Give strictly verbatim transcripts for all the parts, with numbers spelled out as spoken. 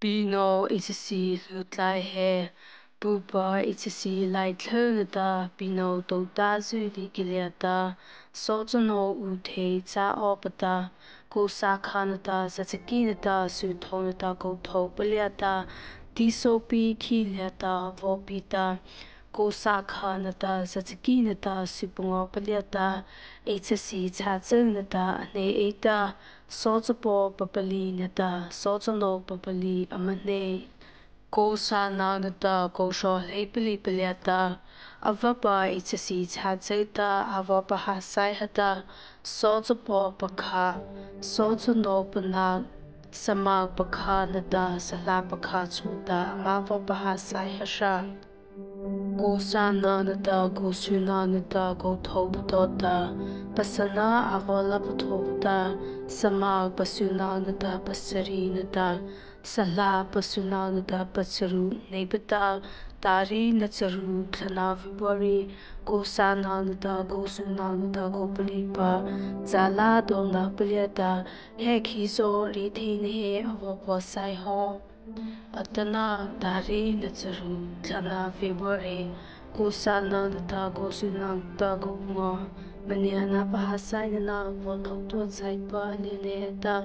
Pinô ei châ sy hluh tlai he. Pupa ei châ sy lai thei na ta, pinô tao ta zu di ki liata, sawchanô u thei châ awpa ta, kô sâkha na ta, sachaki na ta, su thôh na ta, kô thôh pa liata, ti sôpi khi liata vaw pi ta, kô sâkha na ta, sachaki na ta, su pangaw pa liata, ei châ sy chhâ chei na ta, a hnei ei ta, sawchapaw papali na ta, sawchanô papali ama hnei. Kô sâno na ta, kô hrawh hlei pali pa liata, a vapa ei châ sy chhâ chei ta, a vapa ha sai ha ta, sawchapaw pakha, sawchanô pano, sâmô pakha na ta, sala pakha chô ta, ama vapa ha sai ha hra. Kô sâno na ta, kô suno na ta, kô thôh pa tawhta, pasana a vapa la pa thôh pa ta, sâmô pasuno na ta, pasari na ta, sala pasuno na ta, pacharu nei pa ta, tari na charu thana February, kô sâno na ta, kô suno na ta, kô pali pa, zâlâ dona pa liata, he khizaw ri thei na he a vaw pua sai haw. Atanoh, tari na charu thana February, kô sâno na ta, kô suno na ta, kô pangaw, maniah na pa ha sai na na vaw thôh tua chai pa a hnei ei ta,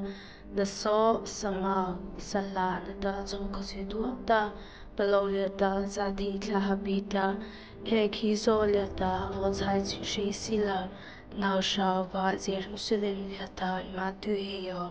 na saw, sâmô, sala na ta, chô kha su tua ta, palôh liata, sa thei thla ha pi ta, he khizaw liata, vaw chai chi hri sila, nô sawpa Jerusalem liata, eima tu he aw.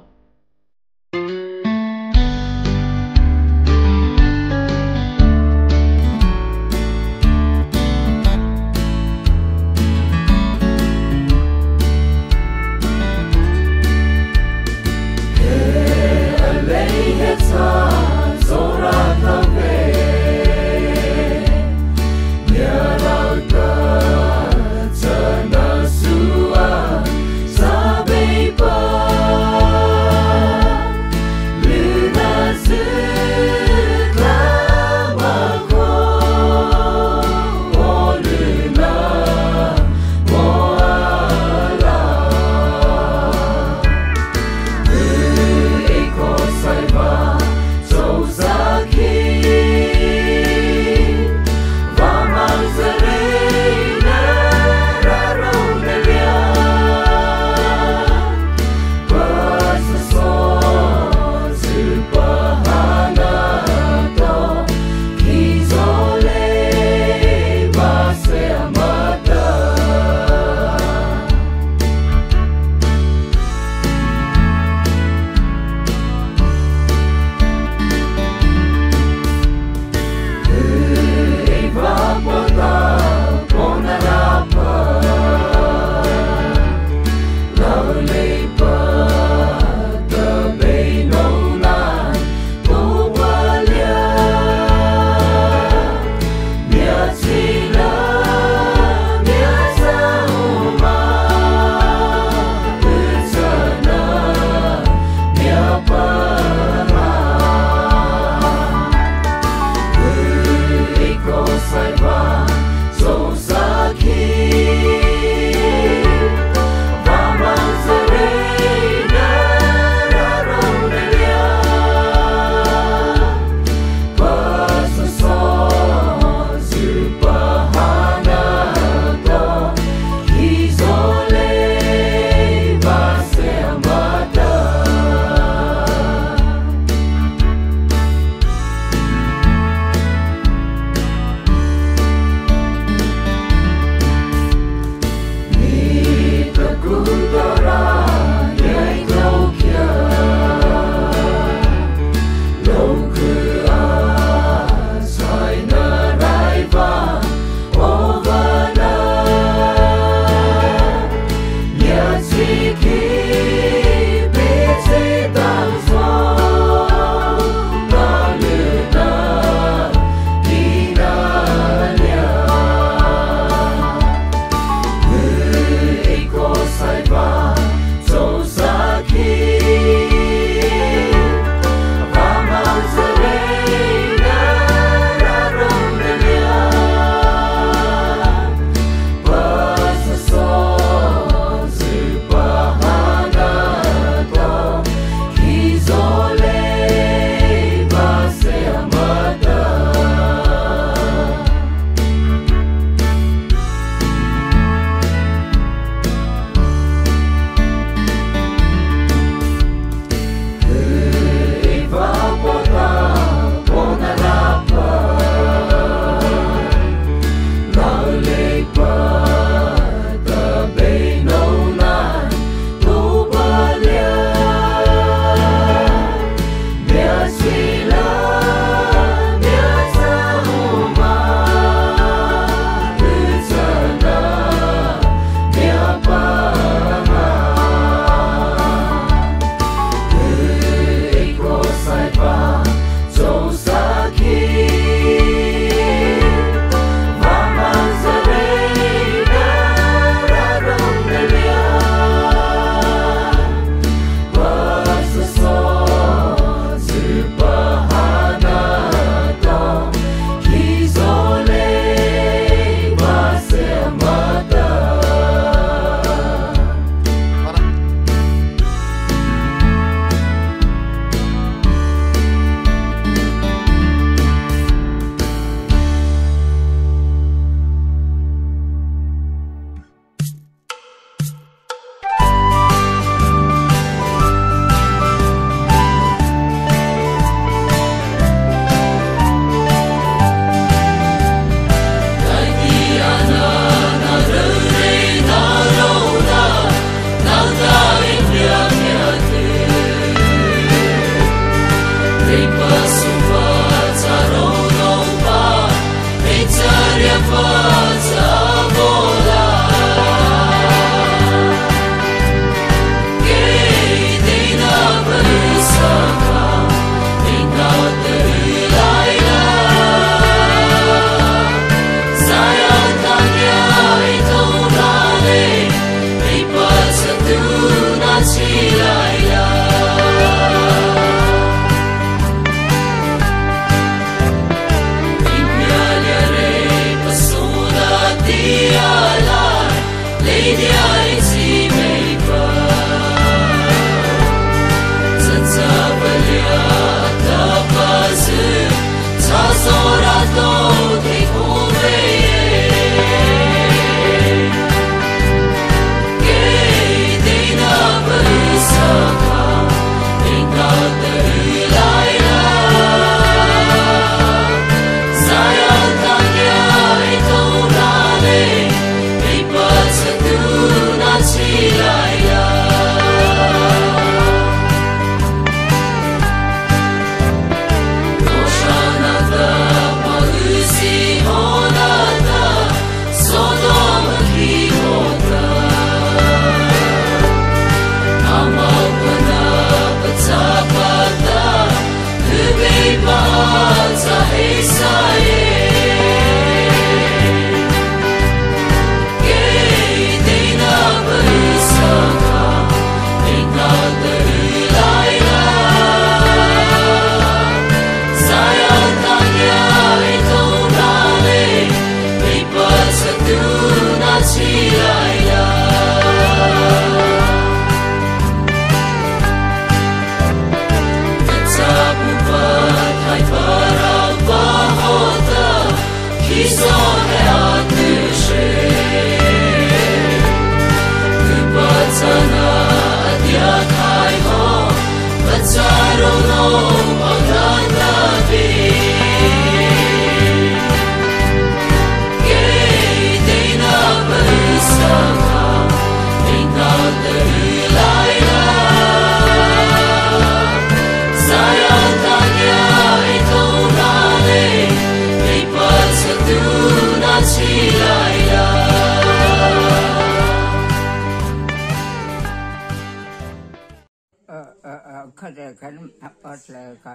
Khata khan a pawt lei ka,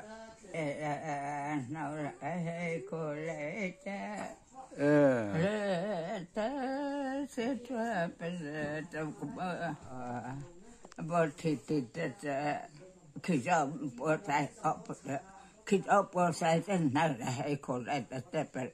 e, e, e, nau la, e, he ko lei te. E. Le te se tua pe le te ko ba, a, bo ti ti te te, ki za bo tai, a, bo te, ki za bo sai te nau la, he ko lei te te pe.